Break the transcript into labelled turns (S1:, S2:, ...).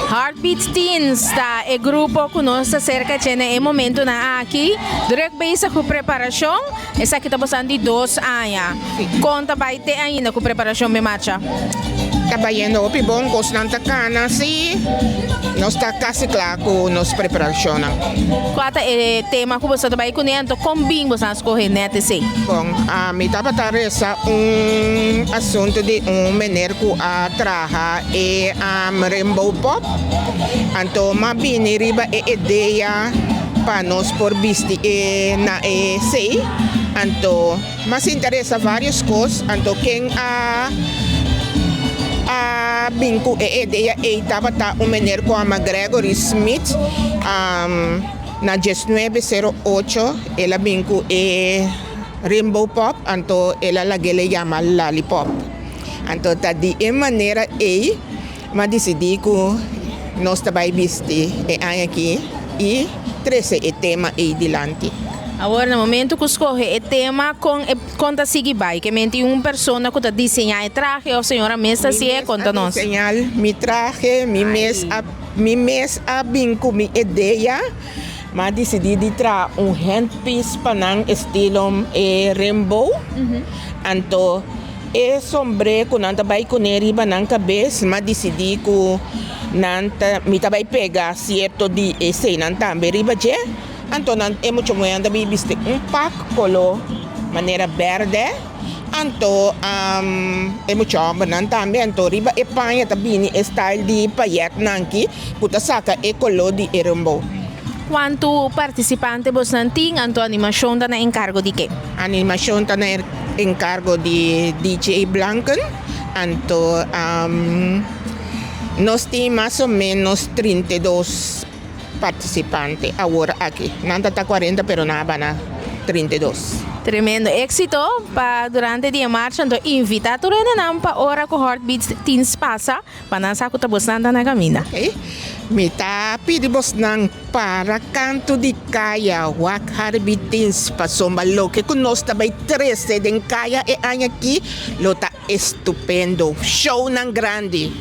S1: Heartbeat Teens ta e grupo ku nos ta serka dje na e momentunan aki. Druk bezig ku preparashon. Esaki ta bosan di dos aña. Kon ta bai te ainda ku preparashon mi marcha?
S2: Ta bayendo hopi bon, kosnan ta kana si. Nos ta kasi kla ku nos preparashonnan.
S1: Kua ta e tema ku boso ta bai kuné anto kon bin boso a skohe nèt esei?
S2: Bon, ami tabata resa un asuntu di un meneer ku a traha e Rainbow Pop, anto m'a bini riba e idea pa nos por bisti e na e sei, anto m'a sinta resa varios kos, anto ken a a bin ku e idea ei tabata un meneer ku ama Gregory Smith, na diesnuebe sero ocho el a bin ku e Rainbow Pop, anto el a lag'el e yama Lollipop. Anto ta di e manera ei m'a disidí ku nos ta bai bisti e aña akí i trese e tema ei dilanti.
S1: Awor na momento ku skohe e tema kon e kon ta sigui bai? Ke men tin un persona ku ta diseñá e trahe òf señora mes ta
S2: Mi
S1: hasié?
S2: mes a
S1: Konta nos.
S2: diseñá mi trahe, mi mes a mi mes a bin ku mi idea. M'a disidí di traha un handpiece pa nan estilo e rainbow. Anto e sombré ku nan ta bai kuné riba nan kabes, m'a disidí ku nan ta mi ta bai pega sierto di eseinan tambe riba dje. Anto nan e mucha muhé nan ta bin bisti un pak koló manera bèrdè, anto e mucha hòmbernan tambe. Anto riba e paña ta bini e style di payètnan aki ku ta saka e koló di e rainbow.
S1: Kuantu partisipante bosnan tin? Anto animashon ta na enkargo di ke?
S2: Animashon ta na enkargo di DJ Blanken. Anto nos tin mas o ménos 32 partisipante awor aki. Nan ta ta 40 pero nan a bana 32.
S1: Tremendo éxito pa durante di e marcha. Anto invita tur hendenan pa ora ku Heartbeats Teens pasa pa nan sa ku ta bosnan ta na kaminda.
S2: Ok. Mi ta pidi bosnan para kantu di kaya wak Heartbeat Teens pasobra loke ku nos ta bai trese den kaya e aña aki lo ta Estupendo. Shownan grandi.